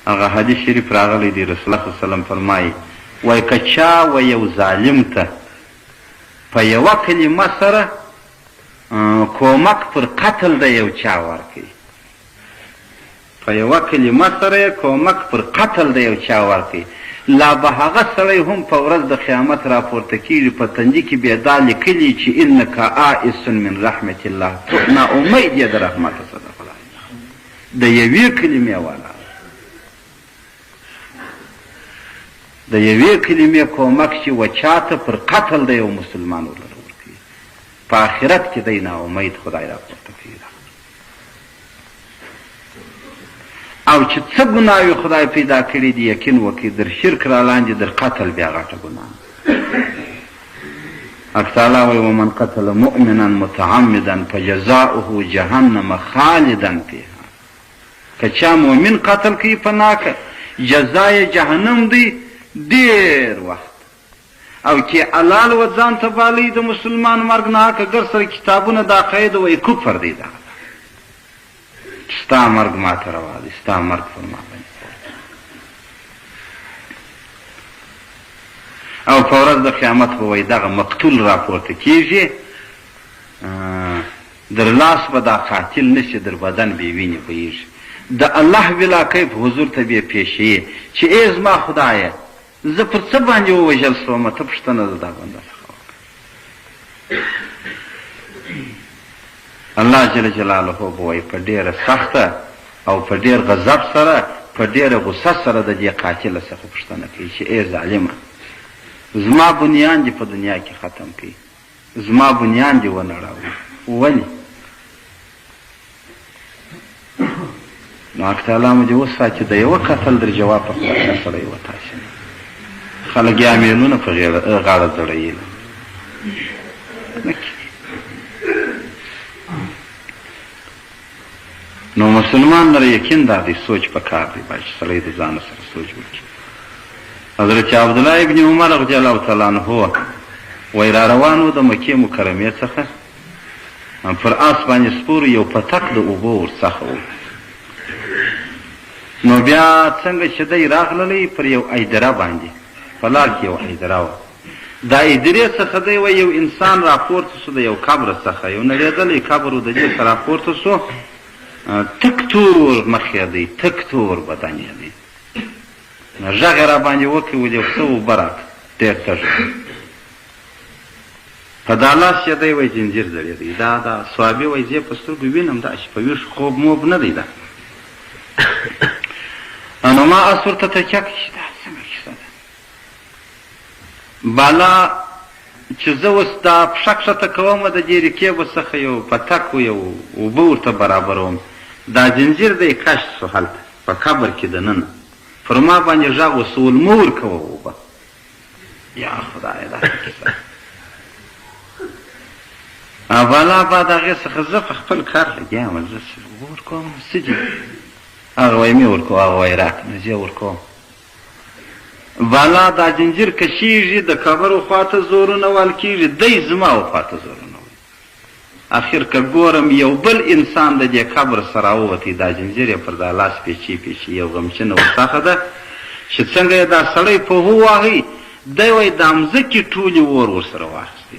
هغه حدیث شریف راغلی دی، رسول الله صلی الله علیه وسلم فرمایي، وایي که چا و یو ظالم ته په یوه کلمه سره کومک پر قتل د یو چا ورکړي، په یوه کلمه سره یې کومک پر قتل د یو چا ورکړي، لا به هغه سړی هم په ورځ د قیامت راپورته کیږي، په تندي کې به یې دا لیکلي چې انک آئس من رحمة الله، ته نا امید یې د رحمت څخه د خدای د یوې کلمې والا د یوې کلمې کومک چې و چاته پر قتل د یو مسلمان ورلره ورکوي، په آخرت کې دی نا امید خدای راپورته کوي. او چې څه ګناوې خدای پیدا کړې دي یقین وکړي، در شرک را لاندې در قتل بیا غټه ګناه. حق تعالی وایي ومن قتل مؤمنا متعمدا فجزاؤه جهنم خالدا فیها، که چا مؤمن قتل کوي په ناکه جزا یې جهنم دی ډېر وخت. او کې حلال و ځان ته بالي د مسلمان مرګ نه حق ګر سره کتابونه د عقاید وایي کفر دی، دا ستا مرګ ماته روا دی، ستا مرګ پر ما باندې. او په ورځ د قیامت به وایي دغه مقتول راپورته کیږي، در لاس به دا قاتل نشي، در بدن به وینې بهیږي، د الله بلا کیف حضور ته به پیښیي چې ای زما خدایه زه پر څه باندې ووژل شوم، ته پوښتنه د دا بنده څخه وکړه. الله جل جلاله به وایي په ډېره سخته او په ډېر غضب سره، په ډېره غصه سره د دې قاتل څخه پوښتنه کوي چې ای ظالمه، زما بنیان دې په دنیا کې ختم کړي، زما بنیان دې ونړاوه، ولې؟ نو حق تعالی مو دې وساتي د یوه قتل در جواب په خدای نه سړی وتاسي. خلک یې امیلونه په غاړه ځړوي نه کېږي. نو مسلمان لره یقین دا دی، سوچ په کار دی، باید چې سړی د ځانه سره سوچ وکړي. حضرت عبدالله ابن عمر رضی الله تعالی عنه وایي را روان و د مکې مکرمې څخه، پر آس باندې سپور یو پتک د اوبو ورڅخه و. نو بیا څنګه چې دی راغللی پر یو ایدره باندې، په لار کې یو ایدره وه، دا ایدرې څخه دی وایي یو انسان راپورته شو د یو قبر څخه، یو نړېدلی قبر و، د دې څخه راپورته شو، تک تور مخ یې دی، تک تور بدن یې دی. نو غږ یې راباندې وکړ، ولې یو څه اوبه راکړه، ډېر تږی یم. په دا لاس یې دی وایي ځنځیر ځړېدی، دا دا صوابي وایي زه یې په سترګو وینم، داسې په ویښ خوب موب نه دی دا. نو ما اس ورته تکیه کړ چې دا څنګه کیسه ده. بالا چې زه اوس دا پښه کښته کوم د دې رکیبو څخه یو پتک و یو اوبه ورته برابروم، دا ځنځیر دی کش شو هلته په قبر کې دننه پر ما باندې غږ وشو، ول مه ورکوه اوبه. یا خدایه دا څه کیسه ده. بالا بعد هغې څخه زه په خپل کار لګیا یم، زه څه اوبه ورکوم څه دي، هغه وایي مې ورکوه، هغه وایي راکړه، نو زه یې ورکوم. بالا دا ځنځیر کشیږي، د قبر خواته زورونه وال کیږي، دی زما خواته زورونه وایي. اخر که ګورم یو بل انسان د دې قبر څخه راووتی، دا ځنځیر یې پر دا لاس پیچي پیچي، یو غمچنه ورڅخه ده چې څنګه یې دا سړی په هو واهی، دی وایي دا مځکې ټولې اور ورسره واخیستې،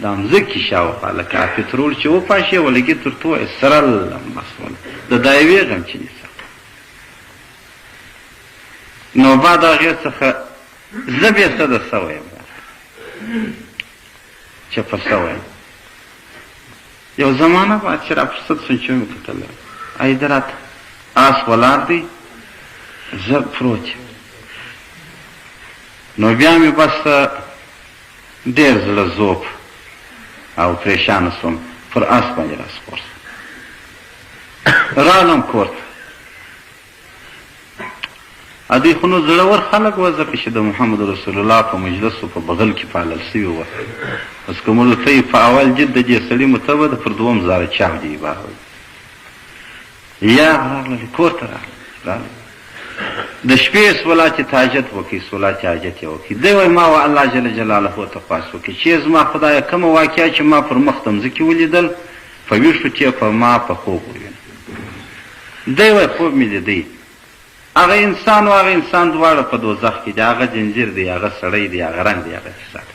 دا مځکې شاوخوا لکه پترول چې وپاشې ولګي تر تو یې سره لمبه سول د دا یوې غمچنې څخه. نو بعد هغې څخه زه بې سده سوی یم، چپه سوی یم. یو زمانه بعد چې را فرصت شوم چې ومې کتل ایده راته آس ولاړ دی، زه پروت یم. نو بیا مې بس ډېر زړه زوپ او پریشانه شوم، پر آس باندې را سپور شوم، رالم کور ته. ادی خو نو زړور خلک وه، ځکه چې د محمد رسول الله په مجلس او په بغل کې پالل شوي وه. اوس که موږ ته یې په اول دید د دې سړي متبه ده، پر دوم زاره چاودي عبارت یا راغلل کور ته راغلل د شپې صلات تهجد وکړي، صلات حاجت یې وکړي. دی وایي ما و الله جل جلاله ته خواست وکړي چې زما خدایه کومه واقعه چې ما پر مخ د مځکې ولیدل په ویښو کې په ما په خوب ووینه. دی وایي خوب مې لیدی هغه انسان او هغه انسان دواړه په دوزخ کې دي، هغه ځنځیر دی، هغه سړی دی، هغه رنګ دی، هغه کیسه ده.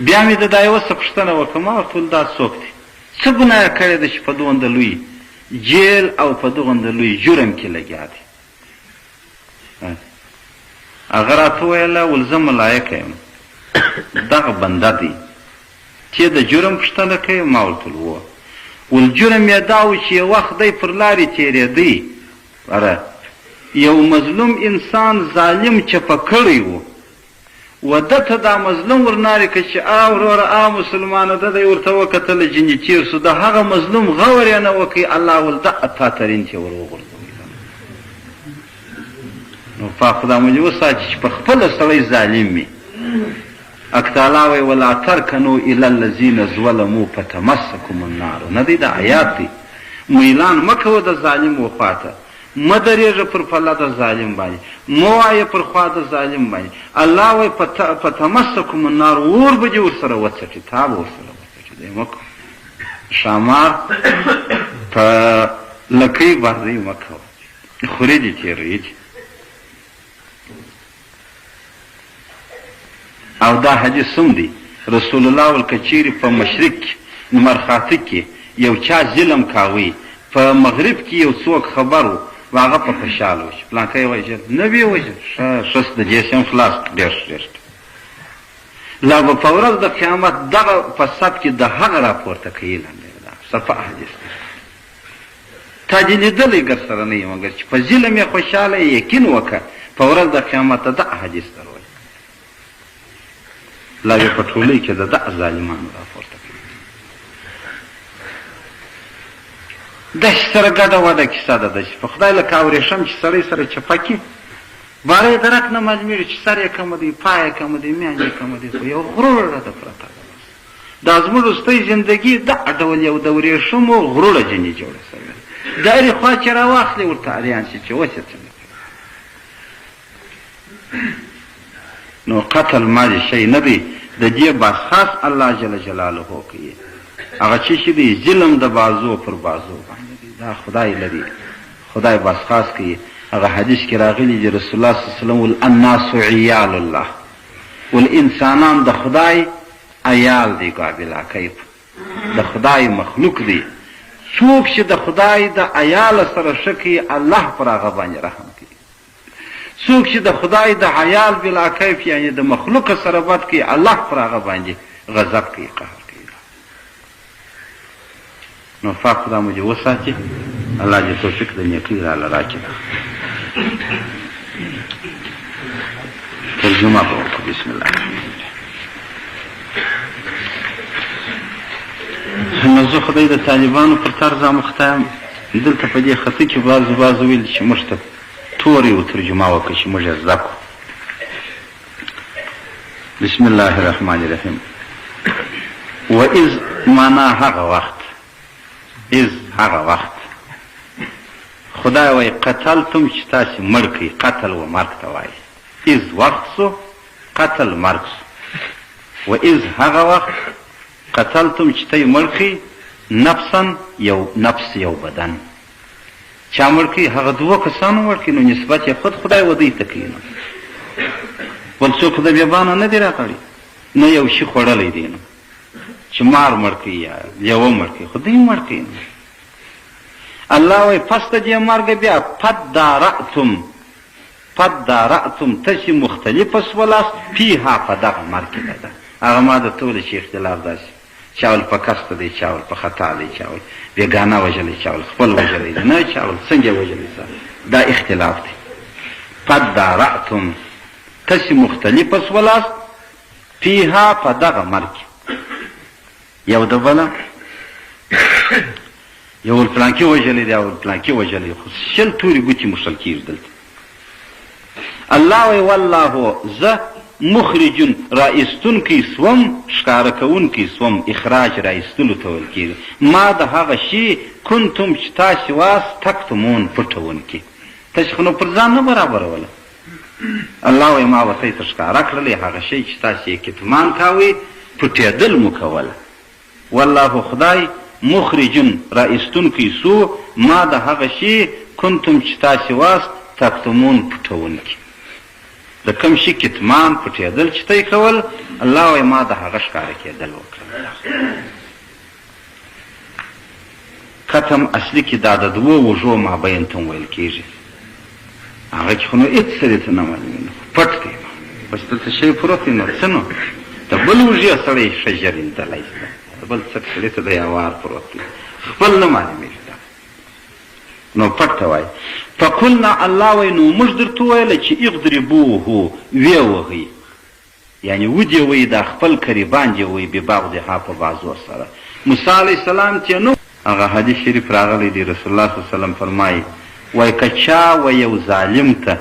بیا مې د دا یوه څه پوښتنه وکړه، ما ورته وویل دا څوک دی؟ څه ګناه یې کړې ده چې په دومره لوی جیل او په دغونده لوی جرم کې لګیا دی؟ هغه راته وویل ول زه ملایکه یم، دغه بنده دی. تۀ د جرم پوښتنه کوې؟ ما ورته وویل، هو. ول جرم یې دا و چې یو وخت دی پر لارې تېرېدی، اره یو مظلوم انسان ظالم چپه کړی و، و ده ته دا مظلوم ورنارې کړه چې آ وروره، آ مسلمانه، ده دی ورته وکتل جنې تېر شو، د هغه مظلوم غور یې نه وکړ، الله ول ده اتا ترین ته ور وغورځوی. نو پاک خدای مو دې وساتي چې په خپله سړی ظالم وي. حق تعالی وایي ولا ترکنو الی الذین ظلموا فتمسکم النار نه دی دا آیات دی میلان مه کوه د ظالم و خواته مه درېږه پر پله د ظالم باندې مه وایه پر خوا د ظالم باندې الله وایي فتمسکم النار اور به دې ورسره وڅټي تا به ورسره وڅټي دی مه کوه ښامار په لکۍ باندې مه کوه خورې دې تېروي او دا حدیث هم دی رسول الله ول که چیرې په مشرق کې لمر خاته کې یو چا ظلم کاوی په مغرب کې یو څوک خبر و هغه په خوشحاله و چې پلانکی وژل نه وی وژل ښه ښه د دې هم خلاص ډېر ډېر لا به په ورځ د قیامت دغه په صف کې د هغه راپورته کوي لنډی دا صفه حدیث دی تا دې لیدلی ګرسره نه یم مګر چې په ظلم یې خوشحاله یې یقین وکړه په ورځ د قیامت د دغه حدیث درولي لا یې په ټولۍ کې د دغه ظالمانو راپورته کوي داسې سره ګډه وډه کیسه ده داسې په خدای لکه اورېښم چې سړی سره چپه کړي باره یې درک نه معلومېږي چې سر یې کومه دی پای یې کومه دی میان یې کومه دی خو یو غروړه ده پرته ده دا زموږ وروستۍ زندګي دغه ډول یو د ورېښمو غروړه ځینې جوړه شوې ده. د هرې خوا چې راواخلې ورته اریان شي چې اوس یې څنګه کوي. نو قتل مالي شی نه دی، د دې بازخواست الله جل جلاله کوي. هغه څه شی دی؟ ظلم د بازو پر بازو باندې دی، دا خدای لري، خدای بازخواست کوي. هغه حدیث کې راغلي دي رسول الله صلی الله علیه وسلم ول الناس عیال الله ول انسانان د خدای عیال دی ګوا بلا کیف د خدای مخلوق دی څوک چې د خدای د عیال سره ښه کوي الله پر هغه باندې رحم کوي څوک چې د خدای د عیال بلا کیف یعنی د مخلوق سره بد کوي الله پر هغه باندې غضب کوي قهر کوي نو پاک خدای مو دې وساتي الله دې توفیق د نیکۍ راله راکړي ترجمه به وکړو بسم الله نو زه خدای د طالبانو پر طرز اموخته یم دلته په دې خطي کې بعضو بعضو ویل چې موږ ته تورې او ترجمه وکړه چې موږ یې زده کړو بسم الله الرحمن الرحیم و اذ معنا هغه وخت اذ هغه وخت خدای وای قتلتم چې تاسې مړ کړئ قتل و مرګ ته وایي اذ وخت سو قتل مرګ سو و اذ هغه وخت قتلتم چې ته مړ کړئ نفسا یو نفس یو بدن چا مړ کړي هغه دوه کسانو مړ کړي نو نسبت یې خود خدای و دوی ته کوي نو بل څوک خو د بیابانه نه دی راغلی نه یو شي خوړلی دی نو چې مار مړ کړي یا لیوه مړ کړي خو دوی مړ کړي نو الله وایي پس د دې مرګه بیا فدارأتم فدارأتم تاسې مختلفه سولاست فیها په دغه مرګ کې ده هغه ما درته وویل چې اختلاف داسې چا ول په کسته دی چا ول په خطا دی چا ول بیګانه وژلی چا ول خپل وژلی دی نه چا ول څنګه وژلی سره دا اختلاف دی فدارأتم تاسې مختلفه سولاست فیها په دغه مرګ کې یو د بله یو ول پلانکي وژلی دی او ول پلانکي وژلی خو 20 تورې ګوتې موښل کېږي دلته الله وایي والله زه مخرج را ایستونکی سوم ښکاره کوونکی سوم اخراج را ایستلو ته ویل کېږي ما د هغه شي کنتم چې تاسې واست تکتمون پټوونکي تاسې خو نو پر ځان نه برابروله الله وایي ما ورته ته ښکاره کړلی هغه شی چې تاسې یې کتمان کاوی پټېدل مو کوله والله خدای مخرج را ایستونکی شو ما د هغه شي کنتم چې تاسې واست تکتمون پټوونکي. د کوم شي کتمان، پټېدل، چې ته یې کول، الله وایي ما د هغه ښکاره کېدل وکړل. کتم اصلي کې دا د دوو وږو مابین ته هم ویل کېږي. هغه کې خو نو هېڅ سړي ته نه معلومېږي، خو پټ دی. بس دلته شی پروت دی نو څه نو د بل وږي سړی ښه ژر لیدلی شي، د بل څټ سړي ته دی اوار پروت دی، خپل نه معلومېږي. دا نو پټ ته وایي. فقلنا الله وایي نو موږ درته وویل چې اضربوه ویې وهئ. یعنی ودې وهي دا خپل کریبان دې وهي ببعضها په بعضو سره موسی علیه السلام تې نه هغه حدیث شریف راغلی دی رسول الله صلی الله علیه وسلم فرمایي وایي که چا و یو ظالم ته.